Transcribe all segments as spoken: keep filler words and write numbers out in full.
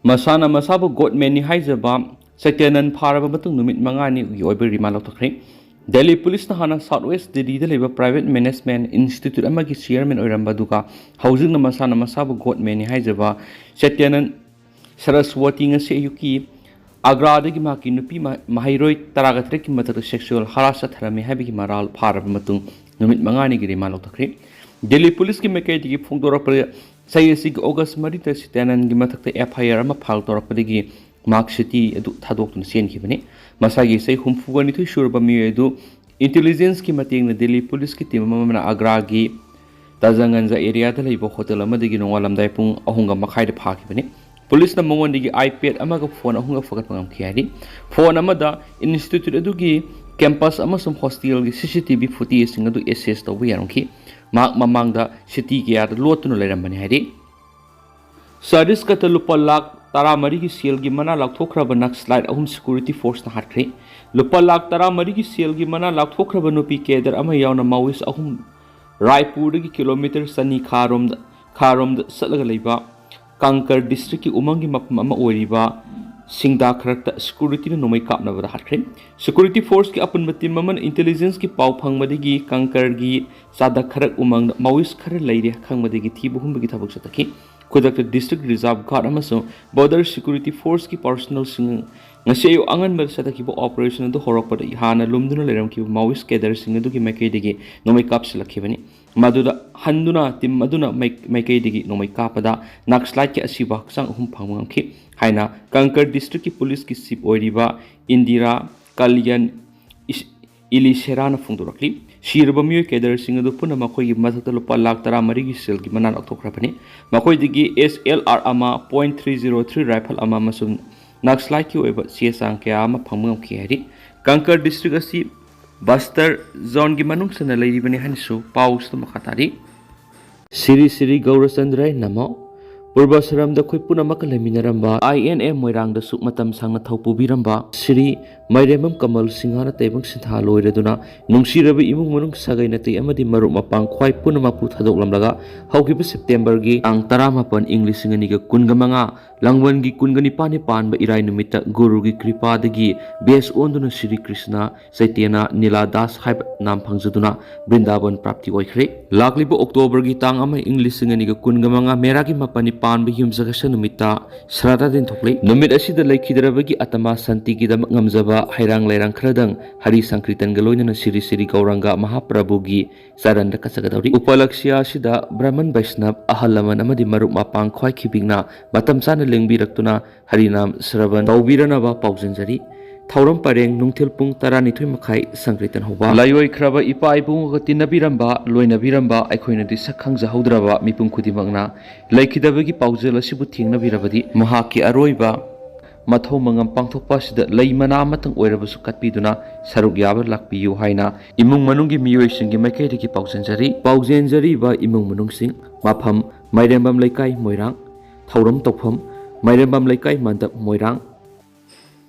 ꯃꯁꯥꯅ ꯃꯁꯥꯕꯨ ꯒꯣꯗꯃꯦꯟꯅꯤ ꯍꯥꯏꯖꯕ ꯁꯇ꯭ꯌꯥꯅꯟ ꯐꯥꯔꯕ ꯃꯇꯨꯡ ꯅꯨꯃꯤꯠ ꯃꯉꯥꯅꯤꯒꯤ ꯑꯣꯏꯕ ꯔꯤꯃꯥꯟ ꯂꯧꯊꯣꯛꯈ꯭ꯔꯦ꯫ ꯗꯦꯜꯂꯤ ꯄꯨꯂꯤꯁꯅ ꯍꯥꯟꯅ ꯁꯥꯎꯠ ꯋꯦꯁ ꯗꯤꯜꯂꯤꯗ ꯂꯩꯕ ꯄ꯭ꯔꯥꯏꯚꯦꯠ ꯃꯦꯅꯦꯖꯃꯦꯟꯠ ꯏꯟꯁꯇꯤꯇ꯭ꯌꯨꯠ ꯑꯃꯒꯤ ꯆꯤꯌꯔꯃꯦꯟ ꯑꯣꯏꯔꯝꯕ ꯑꯗꯨꯒ ꯍꯧꯖꯤꯛꯅ ꯃꯁꯥꯅ ꯃꯁꯥꯕꯨ ꯒꯣꯗꯃꯦꯟꯅꯤ ꯍꯥꯏꯖꯕ ꯁꯇ꯭ꯌꯥꯅꯟ ꯁꯔꯁꯋꯇꯤ ꯉꯁꯤ ꯑꯌꯨꯛꯀꯤ ꯑꯒ꯭ꯔꯥꯗꯒꯤ ꯃꯍꯥꯛꯀꯤ ꯅꯨꯄꯤ ꯃ-, ꯃꯍꯩꯔꯣꯏ ꯇꯔꯥꯒ ꯇꯔꯦꯠꯀꯤ ꯃꯊꯛꯇ ꯁꯦꯛꯁꯨꯑꯦꯜ ꯍꯔꯥꯁ ꯆꯠꯊꯔꯝꯃꯤ ꯍꯥꯏꯕꯒꯤ ꯃꯔꯥꯜ ꯐꯥꯔꯕ ꯃꯇꯨꯡ ꯅꯨꯃꯤꯠ ꯃꯉꯥꯅꯤꯒꯤ ꯔꯤꯃꯥꯟ ꯂꯧꯊꯣꯛꯈ꯭ꯔꯦ꯫ ꯗꯦꯜꯂꯤ ꯄꯨꯂꯤꯁꯀꯤ ꯃꯥꯏꯀꯩꯗꯒꯤ ꯐꯣꯡꯗꯣꯔꯛꯄꯗ ꯆꯍꯤ ꯑꯁꯤꯒꯤ ꯑꯣꯒꯁ ꯃꯔꯤꯗ ꯁꯇ꯭ꯌꯥꯅꯟꯒꯤ ꯃꯊꯛꯇ ꯑꯦꯐ ꯑꯥꯏ ꯑꯥꯔ ꯑꯃ ꯐꯥꯏꯜ ꯇꯧꯔꯛꯄꯗꯒꯤ ꯃꯍꯥꯛ ꯁꯤꯇꯤ ꯑꯗꯨ ꯊꯥꯗꯣꯛꯇꯨꯅ ꯆꯦꯟꯈꯤꯕꯅꯤ꯫ ꯃꯁꯥꯒꯤ ꯆꯍꯤ ꯍꯨꯝꯐꯨꯒ ꯅꯤꯊꯣꯏ ꯁꯨꯔꯕ ꯃꯤꯑꯣꯏ ꯑꯗꯨ ꯏꯟꯇꯦꯂꯤꯖꯦꯟꯁꯀꯤ ꯃꯇꯦꯡꯅ ꯗꯦꯜꯂꯤ ꯄꯨꯂꯤꯁꯀꯤ ꯇꯤꯝ ꯑꯃꯅ ꯑꯒ꯭ꯔꯥꯒꯤ ꯇꯥꯖꯥꯒꯟꯖ ꯑꯦꯔꯤꯌꯥꯗ ꯂꯩꯕ ꯍꯣꯇꯦꯜ ꯑꯃꯗꯒꯤ ꯅꯣꯡꯉꯥꯜꯂꯝꯗꯥꯏ ꯄꯨꯡ ꯑꯍꯨꯝꯒ ꯃꯈꯥꯏꯗ ꯐꯥꯈꯤꯕꯅꯤ꯫ ꯄꯨꯂꯤꯁꯅ ꯃꯉꯣꯟꯗꯒꯤ ꯑꯥꯏꯄꯦꯗ ꯑꯃꯒ ꯐꯣꯟ ꯑꯍꯨꯝꯒ ꯐꯒꯠꯄ ꯉꯝꯈꯤ ꯍꯥꯏꯔꯤ꯫ ꯐꯣꯟ ꯑꯃꯗ ꯏꯟꯁꯇꯤꯇ꯭ꯌꯨꯠ ꯑꯗꯨꯒꯤ ꯀꯦꯝꯄꯁ ꯑꯃꯁꯨꯡ ꯍꯣꯁꯇꯦꯜꯒꯤ ꯁꯤ ꯁꯤ ꯇꯤ ꯚꯤ ꯐꯨꯇꯦꯖꯁꯤꯡ ꯑꯗꯨ ꯑꯦꯛꯁꯦꯁ ꯇꯧꯕ ꯌꯥꯔꯝꯈꯤ꯫ ꯃꯍꯥꯛ ꯃꯃꯥꯡꯗ ꯁꯤꯇꯤ ꯀꯌꯥꯗ ꯂꯣꯠꯇꯨꯅ ꯂꯩꯔꯝꯕꯅꯤ ꯍꯥꯏꯔꯤ꯫ ꯁꯇꯤꯁꯒꯠꯇ ꯂꯨꯄꯥ ꯂꯥꯈ ꯇꯔꯥꯃꯔꯤꯒꯤ ꯁꯦꯜꯒꯤ ꯃꯅꯥ ꯂꯥꯎꯊꯣꯛꯈ꯭ꯔꯕ ꯅꯛꯁꯂꯥꯏꯠ ꯑꯍꯨꯝ ꯁꯦꯀ꯭ꯌꯨꯔꯤꯇꯤ ꯐꯣꯔꯁꯅ ꯍꯥꯠꯈ꯭ꯔꯦ꯫ ꯂꯨꯄꯥ ꯂꯥꯈ ꯇꯔꯥꯃꯔꯤꯒꯤ ꯁꯦꯜꯒꯤ ꯃꯅꯥ ꯂꯥꯎꯊꯣꯛꯈ꯭ꯔꯕ ꯅꯨꯄꯤ ꯀꯦꯗꯔ ꯑꯃ ꯌꯥꯎꯅ ꯃꯥꯑꯣꯏꯁ ꯑꯍꯨꯝ ꯔꯥꯏꯄꯨꯔꯗꯒꯤ ꯀꯤꯂꯣꯃꯤꯇꯔ ꯆꯅꯤ ꯈꯥꯔꯣꯝꯗ, ꯈꯥꯔꯣꯝꯗ ꯆꯠꯂꯒ ꯂꯩꯕ ꯀꯪꯀꯔ ꯗꯤꯁꯇ꯭ꯔꯤꯛꯀꯤ ꯎꯃꯪꯒꯤ ꯃꯐꯝ ꯑꯃ ꯑꯣꯏꯔꯤꯕ ꯁꯤꯡꯗꯥ ꯈꯔꯛꯇ ꯁꯦꯀ꯭ꯌꯨꯔꯤꯇꯤꯅ ꯅꯣꯡꯃꯩ ꯀꯥꯞꯅꯕꯗ ꯍꯥꯠꯈ꯭ꯔꯦ꯫ ꯁꯦꯀ꯭ꯌꯨꯔꯤꯇꯤ ꯐꯣꯔꯁꯀꯤ ꯑꯄꯨꯟꯕ ꯇꯤꯝ ꯑꯃꯅ ꯏꯟꯇꯦꯂꯤꯖꯦꯟꯁꯀꯤ ꯄꯥꯎ ꯐꯪꯕꯗꯒꯤ ꯀꯪꯀꯔꯒꯤ ꯆꯥꯗ ꯈꯔꯛ ꯎꯃꯪꯗ ꯃꯥꯑꯣꯏꯁ ꯈꯔ ꯂꯩꯔꯦ ꯈꯪꯕꯗꯒꯤ ꯊꯤꯕ ꯍꯨꯝꯕꯒꯤ ꯊꯕꯛ ꯆꯠꯊꯈꯤ꯫ ꯈꯨꯗꯛꯇ ꯗꯤꯁꯇ꯭ꯔꯤꯛ ꯔꯤꯖꯥꯔꯚ ꯒꯥꯔꯗ ꯑꯃꯁꯨꯡ ꯕꯣꯔꯗꯔ ꯁꯦꯀ꯭ꯌꯨꯔꯤꯇꯤ ꯐꯣꯔꯁꯀꯤ ꯄꯥꯔꯁꯣꯅꯦꯜꯁꯤꯡ ꯉꯁꯤ ꯑꯌꯨꯛ ꯑꯉꯟꯕꯗ ꯆꯠꯊꯈꯤꯕ ꯑꯣꯄꯔꯦꯁꯟ ꯑꯗꯨ ꯍꯧꯔꯛꯄꯗ ꯍꯥꯟꯅ ꯂꯨꯝꯗꯨꯅ ꯂꯩꯔꯝꯈꯤꯕ ꯃꯥꯑꯣꯏꯁ ꯀꯦꯗꯔꯁꯤꯡ ꯑꯗꯨꯒꯤ ꯃꯥꯏꯀꯩꯗꯒꯤ ꯅꯣꯡꯃꯩ ꯀꯥꯞꯁꯤꯜꯂꯛꯈꯤꯕꯅꯤ꯫ ꯃꯗꯨꯗ ꯍꯟꯗꯨꯅ ꯇꯤꯝ ꯑꯗꯨꯅ ꯃꯥꯏ-, ꯃꯥꯏꯀꯩꯗꯒꯤ ꯅꯣꯡꯃꯩ ꯀꯥꯞꯄꯗ ꯅꯛꯁꯂꯥꯏꯠꯀꯤ ꯑꯁꯤꯕ ꯍꯛꯆꯥꯡ ꯑꯍꯨꯝ ꯐꯪꯕ ꯉꯝꯈꯤ ꯍꯥꯏꯅ ꯀꯪꯀꯔ ꯗꯤꯁꯇ꯭ꯔꯤꯛꯀꯤ ꯄꯨꯂꯤꯁꯀꯤ ꯆꯤꯞ ꯑꯣꯏꯔꯤꯕ ꯏꯟꯗꯤꯔꯥ ꯀꯜꯌꯥꯟ ꯏꯁ-, ꯏꯂꯤꯁꯦꯔꯥꯅ ꯐꯣꯡꯗꯣꯔꯛꯂꯤ꯫ ꯁꯤꯔꯕ ꯃꯤꯑꯣꯏ ꯀꯦꯗꯔꯁꯤꯡ ꯑꯗꯨ ꯄꯨꯟꯅ ꯃꯈꯣꯏꯒꯤ ꯃꯊꯛꯇ ꯂꯨꯄꯥ ꯂꯥꯈ ꯇꯔꯥꯃꯔꯤꯒꯤ ꯁꯦꯜꯒꯤ ꯃꯅꯥ ꯂꯧꯊꯣꯛꯈ꯭ꯔꯕꯅꯤ꯫ ꯃꯈꯣꯏꯗꯒꯤ ꯑꯦꯁ ꯑꯦꯜ ꯑꯥꯔ ꯑꯃ, point three zero three rifle ꯑꯃ ꯑꯃꯁꯨꯡ ꯅꯛꯁꯂꯥꯏꯠꯀꯤ ꯑꯣꯏꯕ ꯆꯦ ꯆꯥꯡ ꯀꯌꯥ ꯑꯃ ꯐꯪꯕ ꯉꯝꯈꯤ ꯍꯥꯏꯔꯤ꯫ ꯀꯪꯀꯔ ꯗꯤꯁꯇ꯭ꯔꯤꯛ ꯑꯁꯤ ꯕꯁꯇꯔ ꯖꯣꯟꯒꯤ ꯃꯅꯨꯡ ꯆꯟꯅ ꯂꯩꯔꯤꯕꯅꯤ ꯍꯥꯏꯅꯁꯨ ꯄꯥꯎ ꯑꯁꯤꯗ ꯃꯈꯥ ꯇꯥꯔꯤ꯫ ꯁ꯭ꯔꯤ ꯁ꯭ꯔꯤ ꯒꯧꯔꯆꯟꯗ꯭ꯔ ꯅꯃꯣ꯫ ꯄꯨꯔꯕꯁꯔꯝꯗ ꯑꯩꯈꯣꯏ ꯄꯨꯝꯅꯃꯛꯀ ꯂꯩꯃꯤꯟꯅꯔꯝꯕ, ꯑꯥꯏ ꯑꯦꯟ ꯑꯦ ꯃꯣꯏꯔꯥꯡꯗꯁꯨ ꯃꯇꯝ ꯁꯥꯡꯅ ꯊꯧ ꯄꯨꯕꯤꯔꯝꯕ ꯁ꯭ꯔꯤ ꯃꯥꯏꯔꯦꯝꯕꯝ ꯀꯃꯜ ꯁꯤꯡꯍꯅ ꯇꯥꯏꯕꯪ ꯁꯤꯟꯊꯥ ꯂꯣꯏꯔꯗꯨꯅ, ꯅꯨꯡꯁꯤꯔꯕ ꯏꯃꯨꯡ ꯃꯅꯨꯡ, ꯁꯥꯒꯩ ꯅꯥꯇꯩ ꯑꯃꯗꯤ ꯃꯔꯨꯞ ꯃꯄꯥꯡ ꯈ꯭ꯋꯥꯏ ꯄꯨꯝꯅꯃꯛꯄꯨ ꯊꯥꯗꯣꯛꯂꯝꯂꯒ, ꯍꯧꯈꯤꯕ ꯁꯦꯞꯇꯦꯝꯕꯔꯒꯤ ꯇꯥꯡ ꯇꯔꯥꯃꯥꯄꯟ, ꯏꯪ ꯂꯤꯁꯤꯡ ꯑꯅꯤꯒ ꯀꯨꯟꯒ ꯃꯉꯥ, ꯂꯥꯡꯕꯟꯒꯤ ꯀꯨꯟꯒ ꯅꯤꯄꯥꯟꯅꯤ ꯄꯥꯟꯕ ꯏꯔꯥꯏ ꯅꯨꯃꯤꯠꯇ ꯒꯨꯔꯨꯒꯤ ꯀ꯭ꯔꯤꯄꯥꯗꯒꯤ ꯕꯦꯁ ꯑꯣꯟꯗꯨꯅ ꯁ꯭ꯔꯤ ꯀ꯭ꯔꯤꯁꯅ ꯆꯩꯇꯟꯌ ꯅꯤꯂꯥ ꯗꯥꯁ ꯍꯥꯏꯕ ꯅꯥꯝ ꯐꯪꯖꯗꯨꯅ ꯕ꯭ꯔꯤꯟꯗꯥꯕꯟ ꯄ꯭ꯔꯥꯞꯇꯤ ꯑꯣꯏꯈ꯭ꯔꯦ꯫ ꯂꯥꯛꯂꯤꯕ ꯑꯣꯛꯇꯣꯕꯔꯒꯤ ꯇꯥꯡ ꯑꯃ, ꯏꯪ ꯂꯤꯁꯤꯡ ꯑꯅꯤꯒ ꯀꯨꯟꯒ ꯃꯉꯥ, ꯃꯦꯔꯥꯒꯤ ꯃꯥꯄꯟꯅꯤ ꯄꯥꯟꯕ ꯌꯨꯝꯁꯀꯩꯁ ꯅꯨꯃꯤꯠꯇ ꯁ꯭ꯔꯥꯗꯥ ꯗꯤꯟ ꯊꯣꯛꯂꯤ꯫ ꯅꯨꯃꯤꯠ ꯑꯁꯤꯗ ꯂꯩꯈꯤꯗ꯭ꯔꯕꯒꯤ ꯑꯇꯃꯥ ꯁꯥꯟꯇꯤꯒꯤꯗꯃꯛ ꯉꯝꯖꯕ ꯍꯩꯔꯥꯡ ꯂꯩꯔꯥꯡ ꯈꯔꯗꯪ ꯍꯔꯤ ꯁꯪꯀ꯭ꯔꯤꯇꯟꯒ ꯂꯣꯏꯅꯅ ꯁ꯭ꯔꯤ ꯁ꯭ꯔꯤ ꯒꯧꯔꯥꯡꯒ ꯃꯍꯥꯄ꯭ꯔꯚꯨꯒꯤ ꯆꯔꯟꯗ ꯀꯠꯆꯒꯗꯧꯔꯤ꯫ ꯎꯄꯂꯛꯁ꯭ꯌ ꯑꯁꯤꯗ ꯕ꯭ꯔꯍꯃꯟ ꯕꯩꯁꯅꯕ, ꯑꯍꯜ ꯂꯃꯟ ꯑꯃꯗꯤ ꯃꯔꯨꯞ ꯃꯄꯥꯡ ꯈ꯭ꯋꯥꯏ ꯈꯤꯕꯤꯛꯅ ꯃꯇꯝ ꯆꯥꯅ ꯂꯦꯡꯕꯤꯔꯛꯇꯨꯅ ꯍꯔꯤꯅꯥꯝ ꯁ꯭ꯔꯕꯟ ꯇꯧꯕꯤꯔꯅꯕ ꯄꯥꯎꯖꯦꯟꯖꯔꯤ꯫ ꯊꯧꯔꯝ ꯄꯔꯦꯡ ꯅꯨꯡꯊꯤꯜ ꯄꯨꯡ ꯇꯔꯥꯅꯤꯊꯣꯏ ꯃꯈꯥꯏ ꯁꯪꯀ꯭ꯔꯤꯇꯟ ꯍꯧꯕ꯫ ꯂꯥꯏꯑꯣꯏꯈ꯭ꯔꯕ ꯏꯄꯥ ꯏꯕꯨꯡꯒ ꯇꯤꯟꯅꯕꯤꯔꯝꯕ, ꯂꯣꯏꯅꯕꯤꯔꯝꯕ ꯑꯩꯈꯣꯏꯅꯗꯤ ꯁꯛ ꯈꯪꯖꯍꯧꯗ꯭ꯔꯕ ꯃꯤꯄꯨꯝ ꯈꯨꯗꯤꯡꯃꯛꯅ ꯂꯩꯈꯤꯗꯕꯒꯤ ꯄꯥꯎꯖꯦꯜ ꯑꯁꯤꯕꯨ ꯊꯦꯡꯅꯕꯤꯔꯕꯗꯤ, ꯃꯍꯥꯛꯀꯤ ꯑꯔꯣꯏꯕ ꯃꯊꯧ ꯃꯉꯝ ꯄꯥꯡꯊꯣꯛꯄ ꯑꯁꯤꯗ ꯂꯩ ꯃꯅꯥ ꯑꯃꯇꯪ ꯑꯣꯏꯔꯕꯁꯨ ꯀꯠꯄꯤꯗꯨꯅ ꯁꯔꯨꯛ ꯌꯥꯕ ꯂꯥꯛꯄꯤꯌꯨ ꯍꯥꯏꯅ ꯏꯃꯨꯡ ꯃꯅꯨꯡꯒꯤ ꯃꯤꯑꯣꯏꯁꯤꯡꯒꯤ ꯃꯥꯏꯀꯩꯗꯒꯤ ꯄꯥꯎꯖꯦꯟꯖꯔꯤ꯫ ꯄꯥꯎꯖꯦꯟꯖꯔꯤꯕ ꯏꯃꯨꯡ ꯃꯅꯨꯡꯁꯤꯡ: ꯃꯐꯝ: ꯃꯥꯏꯔꯦꯝꯕꯝ ꯂꯩꯀꯥꯏ, ꯃꯣꯏꯔꯥꯡ꯫ ꯊꯧꯔꯝ ꯇꯧꯐꯝ: ꯃꯥꯏꯔꯦꯝꯕꯝ ꯂꯩꯀꯥꯏ ꯃꯟꯗꯞ, ꯃꯣꯏꯔꯥꯡ꯫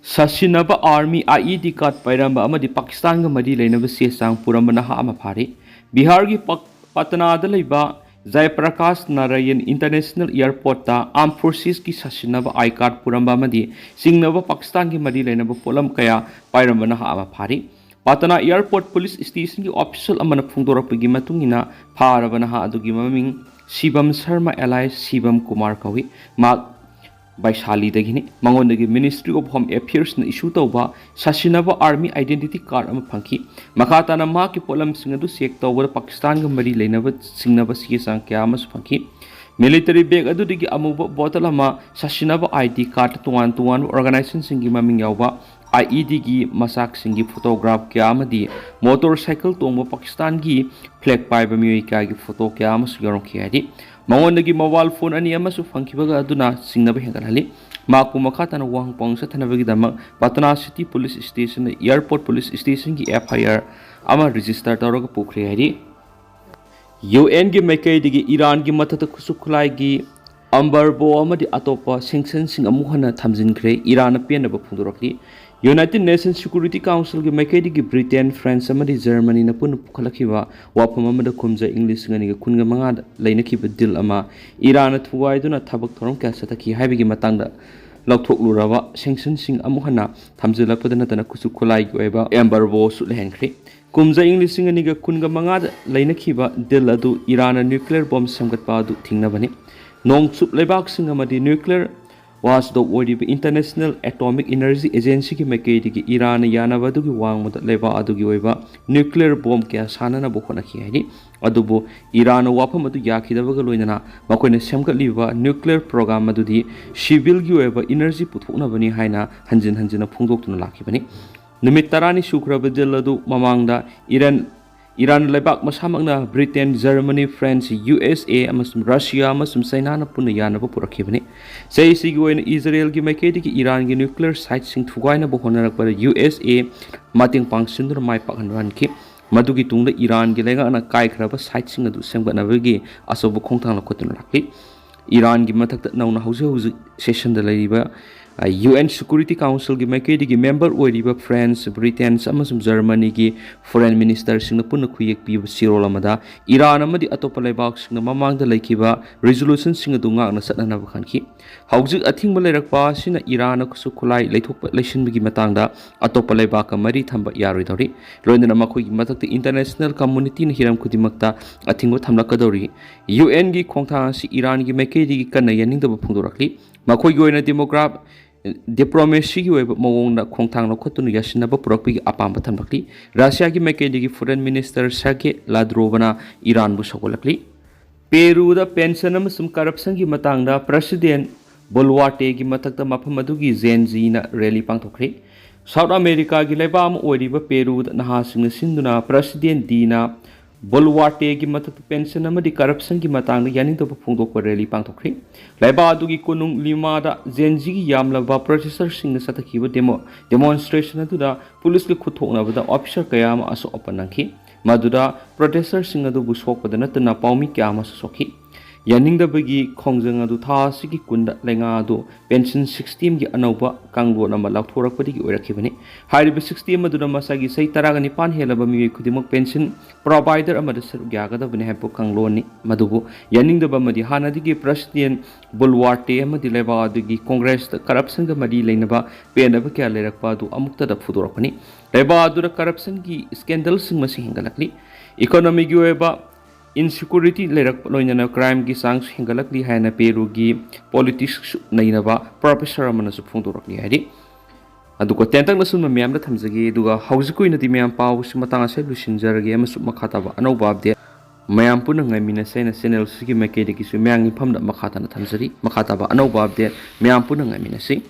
ꯁꯥꯁꯤꯟꯅꯕ ꯑꯥꯔꯃꯤ ꯑꯥꯏ ꯏ ꯗꯤ ꯀꯥꯔꯗ ꯄꯥꯏꯔꯝꯕ ꯑꯃꯗꯤ ꯄꯥꯀꯤꯁꯇꯥꯟꯒ ꯃꯔꯤ ꯂꯩꯅꯕ ꯆꯦ ꯆꯥꯡ ꯄꯨꯔꯝꯕ ꯅꯍꯥ ꯑꯃ ꯐꯥꯔꯤ꯫ ꯕꯤꯍꯥꯔꯒꯤ ꯄꯥꯛ-, ꯄꯇꯅꯥꯗ ꯂꯩꯕ ꯖꯌꯄ꯭ꯔꯀꯥꯁ ꯅꯥꯔꯥꯌꯟ ꯏꯟꯇꯔꯅꯦꯁꯅꯦꯜ ꯑꯦꯌꯔꯄꯣꯔꯠꯇ ꯑꯥꯔꯝ ꯐꯣꯔꯁꯦꯁꯀꯤ ꯁꯥꯁꯤꯟꯅꯕ ꯑꯥꯏ ꯀꯥꯔꯗ ꯄꯨꯔꯝꯕ ꯑꯃꯗꯤ ꯆꯤꯡꯅꯕ ꯄꯥꯀꯤꯁꯇꯥꯟꯒꯤ ꯃꯔꯤ ꯂꯩꯅꯕ ꯄꯣꯠꯂꯝ ꯀꯌꯥ ꯄꯥꯏꯔꯝꯕ ꯅꯍꯥ ꯑꯃ ꯐꯥꯔꯤ꯫ ꯄꯇꯅꯥ ꯑꯦꯌꯔꯄꯣꯔꯠ ꯄꯨꯂꯤꯁ ꯁ꯭ꯇꯦꯁꯟꯒꯤ ꯑꯣꯐꯤꯁꯤꯌꯦꯜ ꯑꯃꯅ ꯐꯣꯡꯗꯣꯔꯛꯄꯒꯤ ꯃꯇꯨꯡ ꯏꯟꯅ, ꯐꯥꯔꯕ ꯅꯍꯥ ꯑꯗꯨꯒꯤ ꯃꯃꯤꯡ ꯁꯤꯕꯝ ꯁꯔꯃ alias ꯁꯤꯕꯝ ꯀꯨꯃꯥꯔ ꯀꯧꯏ꯫ ꯃꯍꯥꯛ ꯕꯥꯏꯁꯥꯂꯤꯗꯒꯤꯅꯤ꯫ ꯃꯉꯣꯟꯗꯒꯤ Ministry of Home Affairsꯅ issue ꯇꯧꯕ ꯁꯥꯁꯤꯟꯅꯕ ꯑꯥꯔꯃꯤ ꯑꯥꯏꯗꯦꯟꯇꯤꯇꯤ ꯀꯥꯔꯗ ꯑꯃ ꯐꯪꯈꯤ꯫ ꯃꯈꯥ ꯇꯥꯅ ꯃꯍꯥꯛꯀꯤ ꯄꯣꯠꯂꯝꯁꯤꯡ ꯑꯗꯨ ꯆꯦꯛ ꯇꯧꯕꯗ ꯄꯥꯀꯤꯁꯇꯥꯟꯒ ꯃꯔꯤ ꯂꯩꯅꯕ ꯆꯤꯡꯅꯕ ꯆꯦ ꯆꯥꯡ ꯀꯌꯥ ꯑꯃꯁꯨ ꯐꯪꯈꯤ꯫ ꯃꯤꯂꯤꯇꯔꯤ ꯕꯦꯒ ꯑꯗꯨꯗꯒꯤ ꯑꯃꯨꯕ ꯕꯣꯇꯜ ꯑꯃ, ꯁꯥꯁꯤꯟꯅꯕ ꯑꯥꯏ ꯗꯤ ꯀꯥꯔꯗ, ꯇꯣꯉꯥꯟ ꯇꯣꯉꯥꯟꯕ ꯑꯣꯔꯒꯅꯥꯏꯖꯦꯁꯟꯁꯤꯡꯒꯤ ꯃꯃꯤꯡ ꯌꯥꯎꯕ ꯑꯥꯏ ꯏ ꯗꯤꯒꯤ ꯃꯆꯥꯛꯁꯤꯡꯒꯤ ꯐꯣꯇꯣꯒ꯭ꯔꯥꯐ ꯀꯌꯥ ꯑꯃꯗꯤ ꯃꯣꯇꯣꯔ ꯁꯥꯏꯀꯜ ꯇꯣꯡꯕ ꯄꯥꯀꯤꯁꯇꯥꯟꯒꯤ ꯐ꯭ꯂꯦꯒ ꯄꯥꯏꯕ ꯃꯤꯑꯣꯏ ꯀꯌꯥꯒꯤ ꯐꯣꯇꯣ ꯀꯌꯥ ꯑꯃꯁꯨ ꯌꯥꯎꯔꯝꯈꯤ ꯍꯥꯏꯔꯤ꯫ ꯃꯉꯣꯟꯗꯒꯤ ꯃꯣꯕꯥꯏꯜ ꯐꯣꯟ ꯑꯅꯤ ꯑꯃꯁꯨ ꯐꯪꯈꯤꯕꯒ ꯑꯗꯨꯅ ꯆꯤꯡꯅꯕ ꯍꯦꯟꯒꯠꯍꯜꯂꯤ꯫ ꯃꯍꯥꯛꯄꯨ ꯃꯈꯥ ꯇꯥꯅ ꯋꯥꯍꯪ ꯄꯥꯎꯍꯪ ꯆꯠꯊꯅꯕꯒꯤꯗꯃꯛ ꯄꯇꯅꯥ ꯁꯤꯇꯤ ꯄꯨꯂꯤꯁ ꯁ꯭ꯇꯦꯁꯟꯗ ꯑꯦꯌꯔꯄꯣꯔꯠ ꯄꯨꯂꯤꯁ ꯁ꯭ꯇꯦꯁꯟꯒꯤ ꯑꯦꯐ ꯑꯥꯏ ꯑꯥꯔ ꯑꯃ ꯔꯦꯖꯤꯁꯇꯔ ꯇꯧꯔꯒ ꯄꯨꯈ꯭ꯔꯦ ꯍꯥꯏꯔꯤ꯫ ꯌꯨ ꯑꯦꯟꯒꯤ ꯃꯥꯏꯀꯩꯗꯒꯤ ꯏꯔꯥꯟꯒꯤ ꯃꯊꯛꯇ ꯈꯨꯠꯁꯨ ꯈꯨꯠꯂꯥꯏꯒꯤ ꯑꯝꯕꯔꯕꯣ ꯑꯃꯗꯤ ꯑꯇꯣꯞꯄ ꯁꯦꯡꯁꯟꯁꯤꯡ ꯑꯃꯨꯛ ꯍꯟꯅ ꯊꯝꯖꯤꯟꯈ꯭ꯔꯦ꯫ ꯏꯔꯥꯟꯅ ꯄꯦꯟꯗꯕ ꯐꯣꯡꯗꯣꯔꯛꯂꯤ꯫ ꯌꯨꯅꯥꯏꯇꯦꯗ ꯅꯦꯁꯟꯁ ꯁꯦꯀ꯭ꯌꯨꯔꯤꯇꯤ ꯀꯥꯎꯟꯁꯤꯜꯒꯤ ꯃꯥꯏꯀꯩꯗꯒꯤ ꯕ꯭ꯔꯤꯇꯦꯟ, ꯐ꯭ꯔꯥꯟꯁ ꯑꯃꯗꯤ ꯖꯔꯃꯅꯤꯅ ꯄꯨꯟꯅ ꯄꯨꯈꯠꯂꯛꯈꯤꯕ ꯋꯥꯐꯝ ꯑꯃꯗ ꯈꯨꯝꯖ ꯏꯪ ꯂꯤꯁꯤꯡ ꯑꯅꯤꯒ ꯀꯨꯟꯒ ꯃꯉꯥꯗ ꯂꯩꯅꯈꯤꯕ ꯗꯤꯜ ꯑꯃ ꯏꯔꯥꯟꯅ ꯊꯨꯒꯥꯏꯗꯨꯅ ꯊꯕꯛ ꯊꯧꯔꯝ ꯀꯌꯥ ꯆꯠꯊꯈꯤ ꯍꯥꯏꯕꯒꯤ ꯃꯇꯥꯡꯗ ꯂꯧꯊꯣꯛꯂꯨꯔꯕ ꯁꯦꯡꯁꯟꯁꯤꯡ ꯑꯃꯨꯛ ꯍꯟꯅ ꯊꯝꯖꯤꯜꯂꯛꯄꯗ ꯅꯠꯇꯅ ꯈꯨꯠꯁꯨ ꯈꯨꯠꯂꯥꯏꯒꯤ ꯑꯣꯏꯕ ꯑꯦꯝꯕꯥꯔꯒꯣꯁꯨ ꯂꯩꯍꯟꯈ꯭ꯔꯦ꯫ ꯀꯨꯝꯖ ꯏꯪ ꯂꯤꯁꯤꯡ ꯑꯅꯤꯒ ꯀꯨꯟꯒ ꯃꯉꯥꯗ ꯂꯩꯅꯈꯤꯕ ꯗꯤꯜ ꯑꯗꯨ ꯏꯔꯥꯟꯅ ꯅ꯭ꯌꯨꯀ꯭ꯂꯤꯌꯔ ꯕꯣꯝ ꯁꯦꯝꯒꯠꯄ ꯑꯗꯨ ꯊꯤꯡꯅꯕꯅꯤ꯫ ꯅꯣꯡꯆꯨꯞ ꯂꯩꯕꯥꯛꯁꯤꯡ ꯑꯃꯗꯤ ꯅ꯭ꯌꯨꯀ꯭ꯂꯤꯌꯔ ꯋꯥꯆꯗꯣꯒ ꯑꯣꯏꯔꯤꯕ ꯏꯟꯇꯔꯅꯦꯁꯅꯦꯜ ꯑꯦꯇꯣꯃꯤꯛ ꯏꯅꯔꯖꯤ ꯑꯦꯖꯦꯟꯁꯤꯒꯤ ꯃꯥꯏꯀꯩꯗꯒꯤ ꯏꯔꯥꯟꯅ ꯌꯥꯅꯕ ꯑꯗꯨꯒꯤ ꯋꯥꯡꯃꯗ ꯂꯩꯕꯥꯛ ꯑꯗꯨꯒꯤ ꯑꯣꯏꯕ ꯅ꯭ꯌꯨꯀ꯭ꯂꯤꯌꯔ ꯕꯣꯝ ꯀꯌꯥ ꯁꯥꯟꯅꯅꯕ ꯍꯣꯠꯅꯈꯤ ꯍꯥꯏꯔꯤ꯫ ꯑꯗꯨꯕꯨ ꯏꯔꯥꯟꯅ ꯋꯥꯐꯝ ꯑꯗꯨ ꯌꯥꯈꯤꯗꯕꯒ ꯂꯣꯏꯅꯅ ꯃꯈꯣꯏꯅ ꯁꯦꯝꯒꯠꯂꯤꯕ ꯅ꯭ꯌꯨꯀ꯭ꯂꯤꯌꯔ ꯄ꯭ꯔꯣꯒ꯭ꯔꯥꯝ ꯑꯗꯨꯗꯤ ꯁꯤꯚꯤꯜꯒꯤ ꯑꯣꯏꯕ ꯏꯅꯔꯖꯤ ꯄꯨꯊꯣꯛꯅꯕꯅꯤ ꯍꯥꯏꯅ ꯍꯟꯖꯤꯟ ꯍꯟꯖꯤꯟꯅ ꯐꯣꯡꯗꯣꯛꯇꯨꯅ ꯂꯥꯛꯈꯤꯕꯅꯤ꯫ ꯅꯨꯃꯤꯠ ꯇꯔꯥꯅꯤ ꯁꯨꯈ꯭ꯔꯕ ꯗꯤꯜ ꯑꯗꯨ ꯃꯃꯥꯡꯗ ꯏꯔꯥꯟ, ꯏꯔꯥꯟ ꯂꯩꯕꯥꯛ ꯃꯁꯥꯃꯛꯅ Britain, Germany, France, U S ꯑꯦ ꯑꯃꯁꯨꯡ ꯔꯁꯤꯌꯥ ꯑꯃꯁꯨꯡ ꯆꯥꯏꯅꯥꯅ ꯄꯨꯟꯅ ꯌꯥꯅꯕ ꯄꯨꯔꯛꯈꯤꯕꯅꯤ꯫ ꯆꯍꯤꯁꯤꯒꯤ ꯑꯣꯏꯅ ꯏꯖꯔꯦꯜꯒꯤ ꯃꯥꯏꯀꯩꯗꯒꯤ ꯏꯔꯥꯟꯒꯤ ꯅ꯭ꯌꯨꯀ꯭ꯂꯤꯌꯔ ꯁꯥꯏꯠꯁꯤꯡ ꯊꯨꯒꯥꯏꯅꯕ ꯍꯣꯠꯅꯔꯛꯄꯗ ꯌꯨ ꯑꯦꯁ ꯑꯦ ꯃꯇꯦꯡ ꯄꯥꯡꯁꯤꯟꯗꯨꯅ ꯃꯥꯏ ꯄꯥꯛꯍꯟꯕ ꯍꯟꯈꯤ꯫ ꯃꯗꯨꯒꯤ ꯇꯨꯡꯗ ꯏꯔꯥꯟꯒꯤ ꯂꯩꯉꯥꯛꯅ ꯀꯥꯏꯈ꯭ꯔꯕ ꯁꯥꯏꯠꯁꯤꯡ ꯑꯗꯨ ꯁꯦꯝꯒꯠꯅꯕꯒꯤ ꯑꯆꯧꯕ ꯈꯣꯡꯊꯥꯡ ꯂꯧꯈꯠꯇꯨꯅ ꯂꯥꯛꯂꯤ꯫ ꯏꯔꯥꯟꯒꯤ ꯃꯊꯛꯇ ꯅꯧꯅ ꯍꯧꯖꯤꯛ ꯍꯧꯖꯤꯛ ꯁꯦꯁꯟꯗ ꯂꯩꯔꯤꯕ, ꯑ, ꯌꯨ ꯑꯦꯟ ꯁꯦꯀ꯭ꯌꯨꯔꯤꯇꯤ ꯀꯥꯎꯟꯁꯤꯜꯒꯤ ꯃꯥꯏꯀꯩꯗꯒꯤ ꯃꯦꯝꯕꯔ ꯑꯣꯏꯔꯤꯕ ꯐ꯭ꯔꯥꯟꯁ, ꯕ꯭ꯔꯤꯇꯦꯟꯁ ꯑꯃꯁꯨꯡ ꯖꯔꯃꯅꯤꯒꯤ ꯐꯣꯔꯦꯟ ꯃꯤꯅꯤꯁꯇꯔꯁꯤꯡꯅ ꯄꯨꯟꯅ ꯈꯨꯌꯦꯛ ꯄꯤꯕ ꯆꯦꯔꯣꯜ ꯑꯃꯗ ꯏꯔꯥꯟ ꯑꯃꯗꯤ ꯑꯇꯣꯞꯄ ꯂꯩꯕꯥꯛꯁꯤꯡꯅ ꯃꯃꯥꯡꯗ ꯂꯩꯈꯤꯕ ꯔꯤꯖꯣꯂꯨꯁꯟꯁꯤꯡ ꯑꯗꯨ ꯉꯥꯛꯅ ꯆꯠꯅꯅꯕ ꯈꯟꯈꯤ꯫ ꯍꯧꯖꯤꯛ ꯑꯊꯤꯡꯕ ꯂꯩꯔꯛꯄ ꯑꯁꯤꯅ ꯏꯔꯥꯟꯅ ꯈꯨꯠꯁꯨ ꯈꯨꯠꯂꯥꯏ ꯂꯩꯊꯣꯛꯄ ꯂꯩꯁꯤꯟꯕꯒꯤ ꯃꯇꯥꯡꯗ ꯑꯇꯣꯞꯄ ꯂꯩꯕꯥꯛꯀ ꯃꯔꯤ ꯊꯝꯕ ꯌꯥꯔꯣꯏꯗꯧꯔꯤ꯫ ꯂꯣꯏꯅꯅ ꯃꯈꯣꯏꯒꯤ ꯃꯊꯛꯇ ꯏꯟꯇꯔꯅꯦꯁꯅꯦꯜ ꯀꯝꯃꯨꯅꯤꯇꯤꯅ ꯍꯤꯔꯝ ꯈꯨꯗꯤꯡꯃꯛꯇ ꯑꯊꯤꯡꯕ ꯊꯝꯂꯛꯀꯗꯧꯔꯤ꯫ ꯌꯨ ꯑꯦꯟꯒꯤ ꯈꯣꯡꯊꯥꯡ ꯑꯁꯤ ꯏꯔꯥꯟꯒꯤ ꯃꯥꯏꯀꯩꯗꯒꯤ ꯀꯟꯅ ꯌꯥꯅꯤꯡꯗꯕ ꯐꯣꯡꯗꯣꯔꯛꯂꯤ꯫ ꯃꯈꯣꯏꯒꯤ ꯑꯣꯏꯅ ꯗꯤꯃꯣꯒ꯭ꯔꯥꯐ-, ꯗꯤꯄ꯭ꯂꯣꯃꯦꯁꯤꯒꯤ ꯑꯣꯏꯕ ꯃꯑꯣꯡꯗ ꯈꯣꯡꯊꯥꯡ ꯂꯧꯈꯠꯇꯨꯅ ꯌꯥꯁꯤꯟꯅꯕ ꯄꯨꯔꯛꯄꯒꯤ ꯑꯄꯥꯝꯕ ꯊꯝꯂꯛꯂꯤ꯫ ꯔꯁꯤꯌꯥꯒꯤ ꯃꯥꯏꯀꯩꯗꯒꯤ ꯐꯣꯔꯦꯟ ꯃꯤꯅꯤꯁꯇꯔ ꯁꯔꯒꯦ ꯂꯥꯗ꯭ꯔꯣꯚꯅ ꯏꯔꯥꯟꯕꯨ ꯁꯧꯒꯠꯂꯛꯂꯤ꯫ ꯄꯦꯔꯨꯗ ꯄꯦꯟꯁꯟ ꯑꯃꯁꯨꯡ ꯀꯔꯞꯁꯟꯒꯤ ꯃꯇꯥꯡꯗ ꯄ꯭ꯔꯁꯤꯗꯦꯟ ꯕꯣꯂꯨꯋꯥꯔꯇꯦꯒꯤ ꯃꯊꯛꯇ ꯃꯐꯝ ꯑꯗꯨꯒꯤ ꯖꯦꯟ ꯖꯤꯅ ꯔꯦꯂꯤ ꯄꯥꯡꯊꯣꯛꯈ꯭ꯔꯦ꯫ ꯁꯥꯎꯠ ꯑꯃꯦꯔꯤꯀꯥꯒꯤ ꯂꯩꯕꯥꯛ ꯑꯃ ꯑꯣꯏꯔꯤꯕ ꯄꯦꯔꯨꯗ ꯅꯍꯥꯁꯤꯡꯅ ꯁꯤꯟꯗꯨꯅ ꯄ꯭ꯔꯁꯤꯗꯦꯟ ꯗꯤꯅ ꯕꯣꯂꯨꯋꯥꯔꯇꯦꯒꯤ ꯃꯊꯛꯇ ꯄꯦꯟꯁꯟ ꯑꯃꯗꯤ ꯀꯔꯞꯁꯟꯒꯤ ꯃꯇꯥꯡꯗ ꯌꯥꯅꯤꯡꯗꯕ ꯐꯣꯡꯗꯣꯛꯄ ꯔꯦꯂꯤ ꯄꯥꯡꯊꯣꯛꯈ꯭ꯔꯦ꯫ ꯂꯩꯕꯥꯛ ꯑꯗꯨꯒꯤ ꯀꯣꯅꯨꯡ ꯂꯤꯃꯥꯗ ꯖꯦꯟ ꯖꯤꯒꯤ ꯌꯥꯝꯂꯕ ꯄ꯭ꯔꯣꯇꯦꯁꯇꯔꯁꯤꯡꯅ ꯆꯠꯊꯈꯤꯕ ꯗꯦꯃꯣ-, ꯗꯦꯃꯣꯟꯁꯇ꯭ꯔꯦꯁꯟ ꯑꯗꯨꯗ ꯄꯨꯂꯤꯁꯀ ꯈꯨꯠꯊꯣꯛꯅꯕꯗ ꯑꯣꯐꯤꯁꯔ ꯀꯌꯥ ꯑꯃ ꯑꯁꯣꯛ ꯑꯄꯟ ꯅꯪꯈꯤ꯫ ꯃꯗꯨꯗ ꯄ꯭ꯔꯣꯇꯦꯁꯇꯔꯁꯤꯡ ꯑꯗꯨꯕꯨ ꯁꯣꯛꯄꯗ ꯅꯠꯇꯅ ꯄꯥꯎꯃꯤ ꯀꯌꯥ ꯑꯃꯁꯨ ꯁꯣꯛꯈꯤ꯫ ꯌꯥꯅꯤꯡꯗꯕꯒꯤ ꯈꯣꯡꯖꯪ ꯑꯗꯨ ꯊꯥ ꯑꯁꯤꯒꯤ ꯀꯨꯟꯗ ꯂꯩꯉꯥꯛ ꯑꯗꯨ ꯄꯦꯟꯁꯟ ꯁꯤꯛꯁ ꯇꯤ ꯑꯦꯝꯒꯤ ꯑꯅꯧꯕ ꯀꯥꯡꯂꯣꯟ ꯑꯃ ꯂꯥꯎꯊꯣꯔꯛꯄꯗꯒꯤ ꯑꯣꯏꯔꯛꯈꯤꯕꯅꯤ꯫ ꯍꯥꯏꯔꯤꯕ ꯁꯤꯛꯁ ꯇꯤ ꯑꯦꯝ ꯑꯗꯨꯅ ꯃꯁꯥꯒꯤ ꯆꯍꯤ ꯇꯔꯥꯒ ꯅꯤꯄꯥꯟ ꯍꯦꯜꯂꯕ ꯃꯤꯑꯣꯏ ꯈꯨꯗꯤꯡꯃꯛ ꯄꯦꯟꯁꯟ ꯄ꯭ꯔꯣꯚꯥꯏꯗꯔ ꯑꯃꯗ ꯁꯔꯨꯛ ꯌꯥꯒꯗꯕꯅꯤ ꯍꯥꯏꯕ ꯀꯥꯡꯂꯣꯟꯅꯤ꯫ ꯃꯗꯨꯕꯨ ꯌꯥꯅꯤꯡꯗꯕ ꯑꯃꯗꯤ ꯍꯥꯟꯅꯗꯒꯤ ꯄ꯭ꯔꯁꯤꯗꯦꯟ ꯕꯨꯜꯋꯥꯔꯇꯦ ꯑꯃꯗꯤ ꯂꯩꯕꯥꯛ ꯑꯗꯨꯒꯤ ꯀꯣꯡꯒ꯭ꯔꯦꯁꯇ ꯀꯔꯞꯁꯟꯒ ꯃꯔꯤ ꯂꯩꯅꯕ ꯄꯦꯟꯗꯕ ꯀꯌꯥ ꯂꯩꯔꯛꯄ ꯑꯗꯨ ꯑꯃꯨꯛꯇꯗ ꯐꯨꯗꯣꯔꯛꯄꯅꯤ꯫ ꯂꯩꯕꯥꯛ ꯑꯗꯨꯗ ꯀꯔꯞꯁꯟꯒꯤ ꯁ꯭ꯀꯦꯟꯗꯜꯁꯤꯡ ꯃꯁꯤꯡ ꯍꯦꯟꯒꯠꯂꯛꯂꯤ꯫ ꯏꯀꯣꯅꯣꯃꯤꯒꯤ ꯑꯣꯏꯕ ꯏꯟꯁꯤꯀ꯭ꯌꯨꯔꯤꯇꯤ ꯂꯩꯔꯛꯄ ꯂꯣꯏꯅꯅ ꯀ꯭ꯔꯥꯏꯝꯒꯤ ꯆꯥꯡꯁꯨ ꯍꯦꯟꯒꯠꯂꯛꯂꯤ ꯍꯥꯏꯅ ꯄꯦꯔꯨꯒꯤ ꯄꯣꯂꯤꯇꯤꯛꯁ ꯅꯩꯅꯕ ꯄ꯭ꯔꯣꯐꯦꯁꯔ ꯑꯃꯅꯁꯨ ꯐꯣꯡꯗꯣꯔꯛꯂꯤ ꯍꯥꯏꯔꯤ꯫ ꯑꯗꯨꯒ ꯇꯦꯟꯇꯛꯅ ꯁꯨꯝꯕ ꯃꯌꯥꯝꯗ ꯊꯝꯖꯒꯦ꯫ ꯑꯗꯨꯒ ꯍꯧꯖꯤꯛꯀꯤ ꯑꯣꯏꯅꯗꯤ ꯃꯌꯥꯝ ꯄꯥꯎꯁꯤ ꯃꯇꯥꯡ ꯑꯁꯤꯗ ꯂꯣꯏꯁꯤꯟꯖꯔꯒꯦ ꯑꯃꯁꯨꯡ ꯃꯈꯥ ꯇꯥꯕ ꯑꯅꯧꯕ ꯑꯞꯗꯦꯠ ꯃꯌꯥꯝ ꯄꯨꯟꯅ ꯉꯥꯏꯃꯤꯟꯅꯁꯦ ꯍꯥꯏꯅ ꯆꯦꯅꯦꯜꯁꯤꯒꯤ ꯃꯥꯏꯀꯩꯗꯒꯤꯁꯨ ꯃꯌꯥꯝꯒꯤ ꯃꯐꯝꯗ ꯃꯈꯥ ꯇꯥꯅ ꯊꯝꯖꯔꯤ꯫ ꯃꯈꯥ ꯇꯥꯕ ꯑꯅꯧꯕ ꯑꯞꯗꯦꯠ ꯃꯌꯥꯝ ꯄꯨꯟꯅ ꯉꯥꯏꯃꯤꯟꯅꯁꯤ꯫